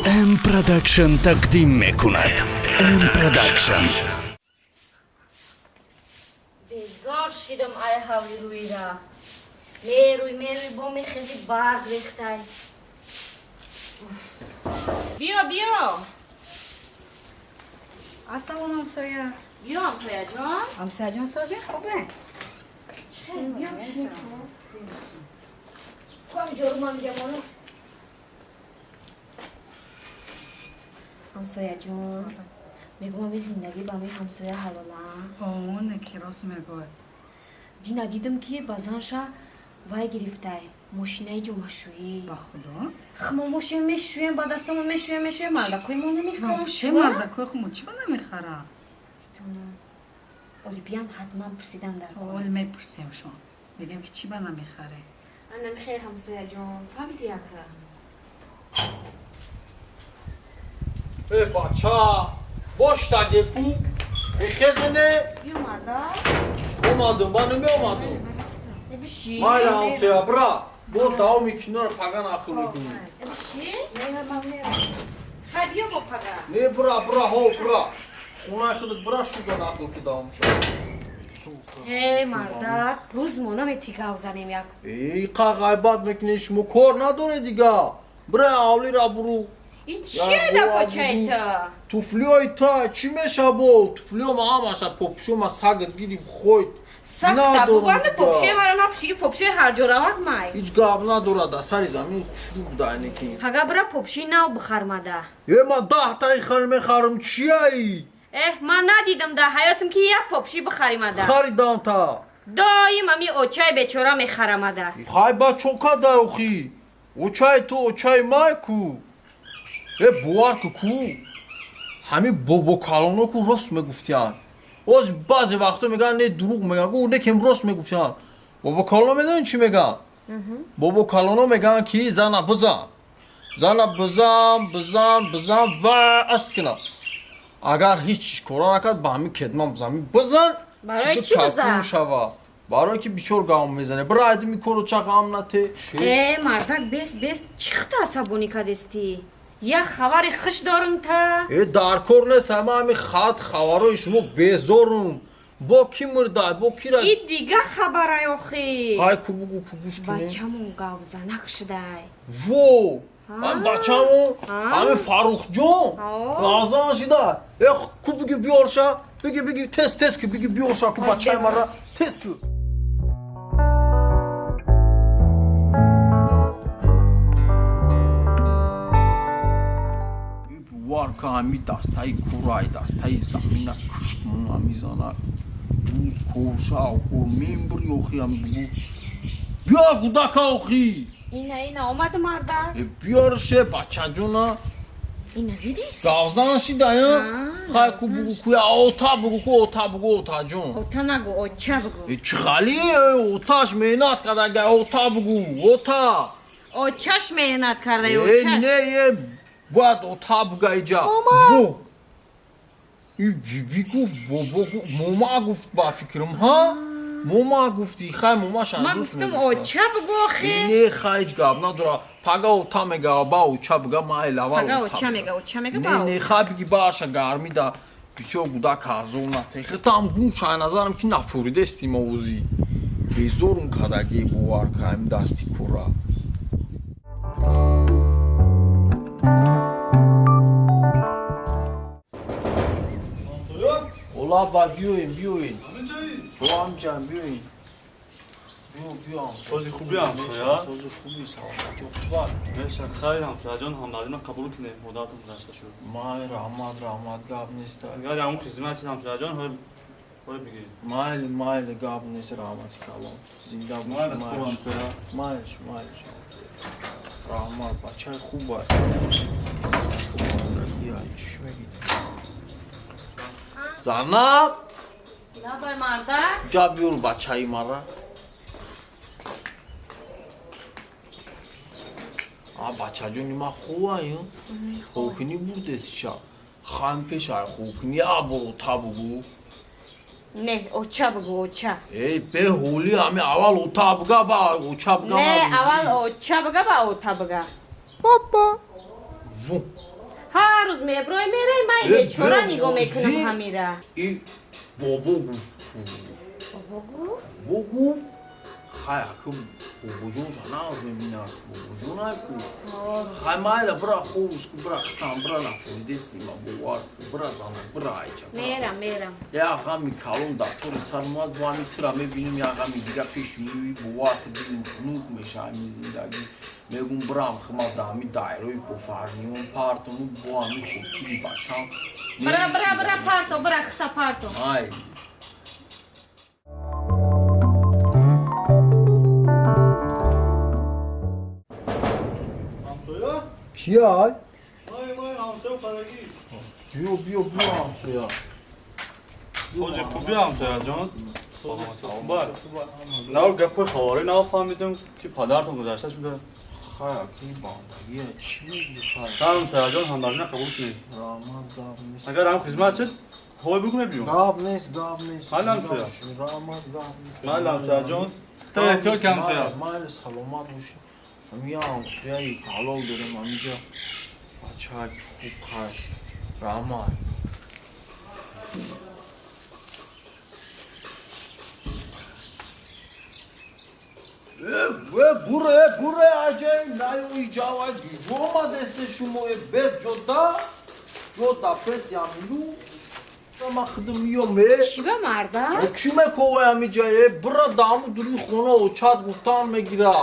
М Продакшн тақдим мекунад. М Продакшн. Безор шидам ай ҳавли рӯира. Мерӯй, мерӯй, бо мехези, барг рехтай. Биё, биё. Ассалом, ҳамсоя. Биё, ҳамсояҷон. Ҳамсояҷон, созин, хубе? Биё, бишин. Кам ҷорумам ҷамону. Ҳамсояҷон, мегӯям, и зиндагӣ ба ми ҳамсоя ҳалола. Оне ки рост мегӯяд. Дина дидам, ки ба занша вай гирифтай. Мошинаи ҷомашӯӣ. Ба худо? Хмо мошин мешӯем, ба дастомо мешӯем, мешӯем, мардакои мо намехаранд. Вообще, мардакои хумо чӣ ба намехаранд? Оли биям, ҳатман пурсидан дар кор. Оли мепурсем шон. Мегӯем, ки чӣ ба намехарӣ? Анам хел, ҳамсояҷон, фаҳмиди яка. Э, бача, боштаге ку бихезене. Биё, марда. Омадум, ба намеомадум. Биши. Майла, ҳамсоя, бира бо давоми киноро пага нақл мекунӣ. Биши. Хай, биё бо пага. Не, бира, бира, ҳо, бира, хонаи худат бира, шуда нақл ки давом шуд. Э, мардак, рӯз мо намети гав занем як. Э, қа ғайбат мекунӣ, шумо кор надоред дига, бира, авлира буру. Ин чие да почаи та? Туфлиҳои та чӣ мешабо? Туфлиҳо ма ҳамаша попшома сагат гирифт, хойд. Сагта бубанда, попшои маро напуши, попшои ҳарҷо равад май. Ҳеҷ гап надорад, дар сари замин хушрӯ буда ки. Пага бира, попшои нав бихармада. Э, ма 10 таи хар мехарам, чияи? Эҳ, ман надидам дар ҳаётам, ки як попши бихаримада. Харидам та. Доим ами очаи бечора мехарамада. Хай, ба чо кадай охи? Очаи ту очаи май ку. Э, бовар ку, ку ҳамин бобокалоно ку рост мегуфтиянд. Оз баъзе вақто мегӯянд, не, дурӯғ мегӯянд, гу некем рост мегуфтиянд. Бобокалоно медонӣ чӣ мегӯянд? Бобокалоно мегӯянд, ки зана бизан, зана бизан, бизан, бизан ва ас кина, агар ҳеҷ чиз кора накард, ба ҳамин кедман бизан, бизан. Барои чӣ бизан? Шава, барое ки бисёр гам мезане. Бира, айдими кору чақам нате. Э, мардак, бес, бес, чӣ хата асабонӣ кадестӣ? Як хабари хуш дорум та. Э, дар кор нест, ҳама ҳами хат хабарои шумо, безорум. Бо кӣ мурдай, бо кира? И дига хабарай охи. Ҳай, ку, бугу, ку, гӯш кунем. Бачамон гавзанак шудай. Во, ҳами бачамон, ҳами Фаррухҷон гавзан шида? Э, ку, биги, биёрша, биги, биги, тез, тез ки, биги, биёрша ку бачаи мара, тез ку. Бовар ка, ҳами дастаи курай, дастаи замина киштмона мизанад, рӯз корша кор мембури охи. Ҳами бугу, биёр кӯдака охи. Ина, ина омад, мардак. Э, биёрше бачаҷона. Ина дидӣ? Гавзан шидая. Хай, ку, бугу, куя ота бугу, ку ота бугу, отаҷон. Ота нагу, оча бугу. Э, чӣ хали? Оташ меҳнат кардага, ота бугу, ота. Очаш меҳнат карда. Э, очаш. Не, е, бояд ота буга иҷа. И биби гуфт, бобо гуфт, мома гуфт, ба фикрам, ҳа, мома гуфти. Хай, момаша. Ман гуфтам, оча бугу охи. Не, хай, ҳеҷ гап надора, пага ота мега, ба оча буга, майла, ва. Пага оча мега, оча мега. Не, не, хай, биги, бааша гармида бисёр гудак азоб натехи там гум шай, назарам ки нафуридести мовузӣ, безорум кадаги, бовар каем, дасти кора. Ола ба, биёем, биёем, ҳамҷан, биёем, биё, биё. Сози хуби, ҳамсоя? Сози хуби, саломати, хубат? Меша, хайр, ҳамсояҷон, ҳамдардино қабул кунем, модаратон гузашта шуд. Май, раҳмат, раҳмат, гап нест. Агар ҳамун хизмат чиз, ҳамсояҷон, ҳой бигиред. Майли, майли, гап нест, раҳмати калон, зинда бош. Ҳамсоя. Майлиш, майлиш, раҳмат, бачаи хуб аст. Чӣ мегӣ, занак? Лабай, мардак. Ҷа, биёр бачаи мара. А, бачаҷони ма хубаю, хокинӣ бурдест ча хан пешай, хокинӣ або та бугу. Не, оча бугу, оча. Эй, беҳолӣ, ҳами аввал ота буга, ба оча буга. Не, аввал оча буга, ба ота буга. Папа. Ву. Ҳар рӯз меброй мерай, ман бечора нигоҳ мекунам ҳамира. И бобо гуфт. Бобо гуфт? Бобо гуфт. Хай, аку бобоҷонша нағз мебинад. Бобоҷон ай ку. Хай майла бира ховуш ку, бира хитам, бира нафоидести ма бовар ку, бира занак, бира айча. Мерам, мерам. Як ғами калон дар тори сар омад, бо ҳами тира мебинем, як ғами дига пеши меои, бовар ку дилим хунук меша ҳами зиндагӣ. Мегум бирам хима да ҳами дайрои кофарниён партону бо ҳами хотири бачам. Бира, бира, бира парто, бира хита парто. Ай. Кия? Май, май, ҳамсоя парагӣ. Биё, биё, биё ҳамсоя. Соҷи хуби ҳамсояҷон. Нав гапҳои ховарӣ нав фаҳмидем, ки падаратон гузашта шуда. Хай, аки бандагия чӣ мегӯӣ хай? Ҳамсояҷон, ҳамдардина қабул кунед. Раҳмат, гап нест. Агар ҳам хизмат шуд, ҳой бугу мебиём. Гап нест, гап нест. Майли ҳамсоя. Раҳмат, гап нест. Майли ҳамсояҷон. Та эҳтиёт ки ҳамсоя. Майли, саломат бошӣ. Ҳамин ҳамсояи ҳалол дорем ҳаминҷа. Бачак хуб хай. Раҳмат. Буре, буре, аҷай, наёи ҷавай, ҷо омадесте шумо, бес ҷода, ҷода пес ямилу, ма худам миём, э. Чӣ ба марда? Чӣ мековай ҳамиҷа, э, бира даму дури хона очат гуфтан мегира.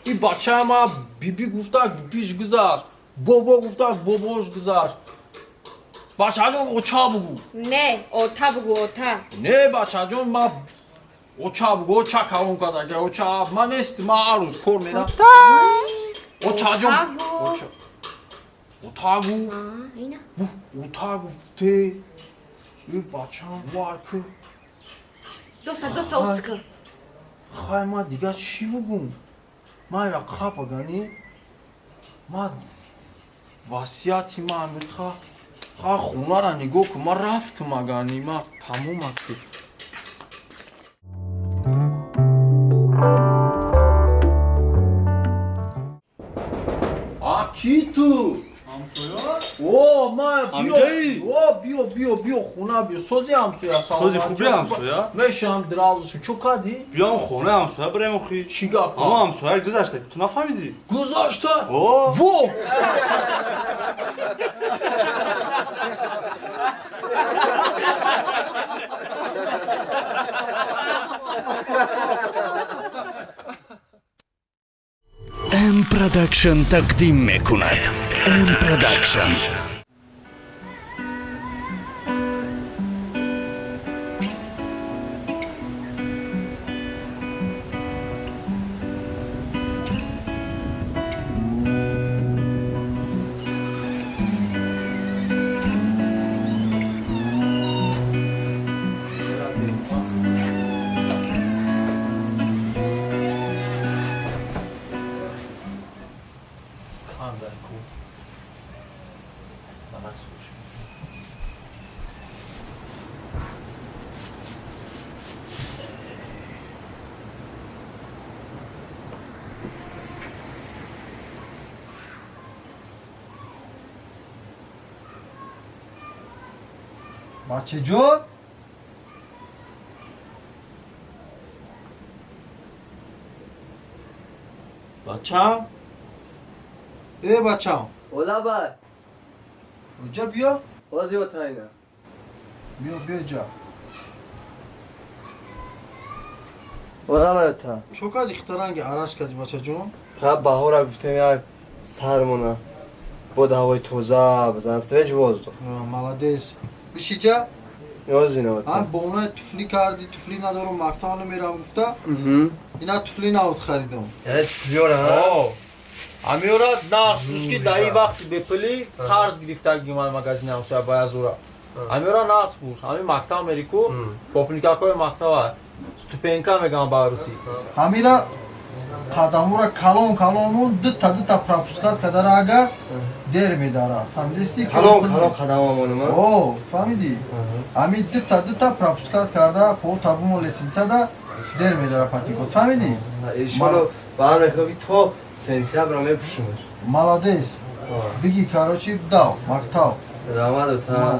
И бачаи ма биби гуфтак, бибиш гузашт, бобо гуфтак, бобош гузашт. Бачаҷон, оча бугу. Не, ота бугу, ота. Не, бачаҷон, ма оча бугу, оча калон кардага, оча, ма нест, ма ҳар рӯз кор мерам. Очаҷон, оча. Отагу. Ина. Отагу те. Э, бачам, вар ку. Доса, доса, оска. Хай, ма дига чӣ бугум? Ма ира қапа гани. Ма васияти ма амирха. Ха, хонара нигоҳ кун, ма рафтум агани, ма тамом аку. А ки ту? Ҳамсоя? О, ма биё. Ҳамҷаи? О, биё, биё, биё, хона биё. Сози ҳамсоя, Сози хуби ҳамсоя? Мешам дравзу. Чо кардӣ? Биём хона ҳамсоя бирем охи. Чӣ гап? Ама ҳамсоя гузашта, ту нафаҳмидӣ? Гузашта? О! Во! М Продакшн тақдим мекунад. М Продакшн. Бачаҷон, бачам, э, бачам. Олабай. Оҷа биё. Ози отайна. Биё, биё ҷа. Олабай ота. Чо кардӣ, хитаранги араш кардӣ, бачаҷон? Та баҳора гуфтем, як сармона бод ҳавои тоза бизан, свеж воздух. Молодец, бишиҷа. Озина ота. Ҳам бона туфли кардӣ, туфли надорам, мактаб намерам гуфта. Ина туфли навд харидам. Яъне туфлиёра, ҳа? Амиёра нақш ки дар ин вақти бепулӣ қарз гирифтаги ман магазини ҳамсоя баязура. Амиёра нақш буш, ҳамин мактаб мерику, попникакҳои мактаба, ступенька мегӯям ба русӣ. Ҳамира қадамура калон калону дута дута пропускать кардара, агар дер медара, фаҳмидисти? Калон калон қадамамонум. О, фаҳмидӣ? Ҳамин дута дута пропускать карда, по табумо лестницада дер медара патикот, фаҳмидӣ? Иншолло, ба ҳам мехоҳам, ки то сентябрро мепӯшимаш. Молодец. Биги, короче, дав, мактаб. Раҳмат, ота.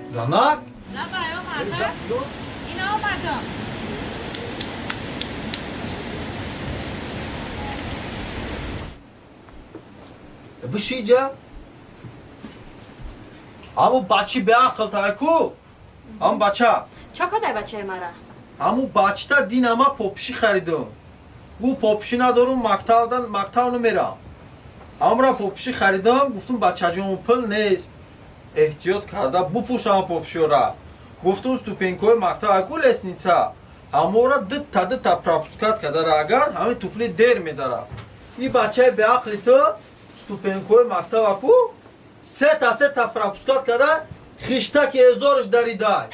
Занак? Лабай, омада. Ина омадам. Бишиҷа. Ҳаму бачи беақл тайку. Ҳаму бача. Чо кадай бачаи мара? Ҳаму бачта динама попши харидум. Гу попши надорум, мактабдан мактаб намерам. Ҳамра попши харидам, гуфтум бачаҷон пул нест. Эҳтиёт карда бупӯшам попшиёра. Гуфтум ступенькои мактаб айку лестница. Ҳамора дитта дитта пропускать кардара агар ҳамин туфли дер медара. И бачаи беақли ту ступенькои мактаб аку сета сета пропускать карда хиштаки эзориш даридай.